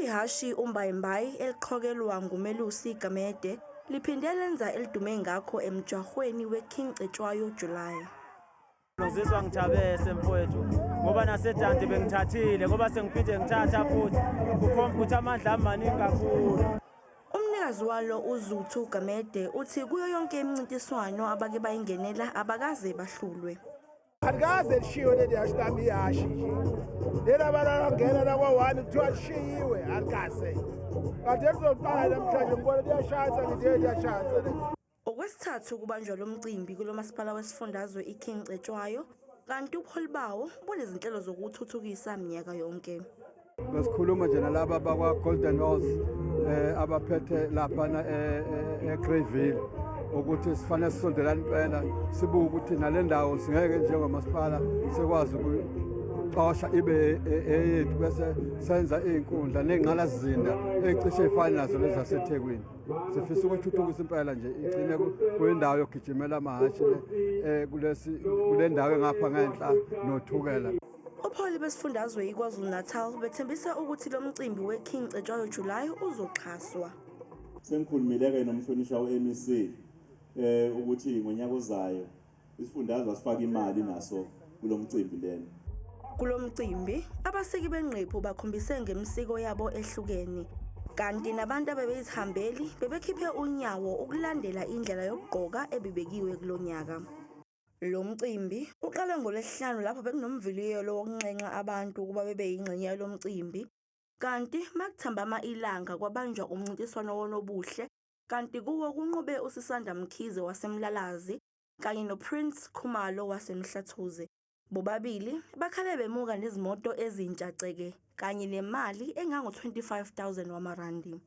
Ihhashi uMbayimbayi eliqhokelwa nguMelusi Gamede liphinde lenza elidume ngakho emjahweni weKing Cetshwayo July. Ngizizwa ngithabese mfowethu ngoba naseJandi bengithathile ngoba sengiphinde ngithatha futhi kukhomba ukuthi amandla ami maningi kakhulu. Umnikazi walo uZuthu Gamede uthi kuyo yonke imincintiswano abake bayingenela abakaze bahlulwe. Alikaze lishiwe leli hashi lami ihashi nje. Leli abalangena la kwa-one kuthiwa lishiyiwe alikaze. Kade lizoqala namhlanje ngibona liyashansa ngithi liyashansa le. Okwesithathu kubanjwa lo mcimbi kulo masipala wesifundazwe iKing Cetshwayo kanti ubuholi bawo bunezinhlelo zokuthuthukisa minyaka yonke. Besikhuluma nje nalaba bakwa-Golden Horse abaphethe laphana e-Greyville ukuthi sifanele sisondelane impela sibuke ukuthi nale ndawo singeke njengomasipala sikwazi ukucosha ibe eyethu bese senza iy'nkundla ney'ngqalasizinda ey'cishe y'fane nazo lezi zaseThekwini. Sifisa ukuyithuthukisa impela nje igcine kuyindawo yokugijimela amahhashi le kulesi kule ndawo engapha ngenhla noThukela. Ubuholi besifundazwe iKwaZulu-Natal bethembisa ukuthi lo mcimbi weKing Cetshwayo July uzoxhaswa. Sengikhulumile-ke nomhlonishwa u-MEC ukuthi ngonyaka ozayo isifundazwe asifake imali naso kulo mcimbi lena. Kulo mcimbi abasiki bengqephu bakhombise ngemisiko yabo ehlukene. Kanti nabantu abebeyizihambeli bebekhiphe unyawo ukulandela indlela yokugqoka ebibekiwe kulo nyaka. Lo mcimbi uqale ngoLwesihlanu lapho bekunomviliyelo wokunxenxa abantu ukuba bebe yingxenye yalo mcimbi. Kanti makuthambama ilanga kwabanjwa umncintiswano wonobuhle kanti kuwo kunqobe uSisanda Mkhize waseMlalazi kanye noPrince Khumalo waseMhlathuze. Bobabili bakhale bemuka nezimoto ezintsha ceke kanye nemali engango-25 000 wamarandi.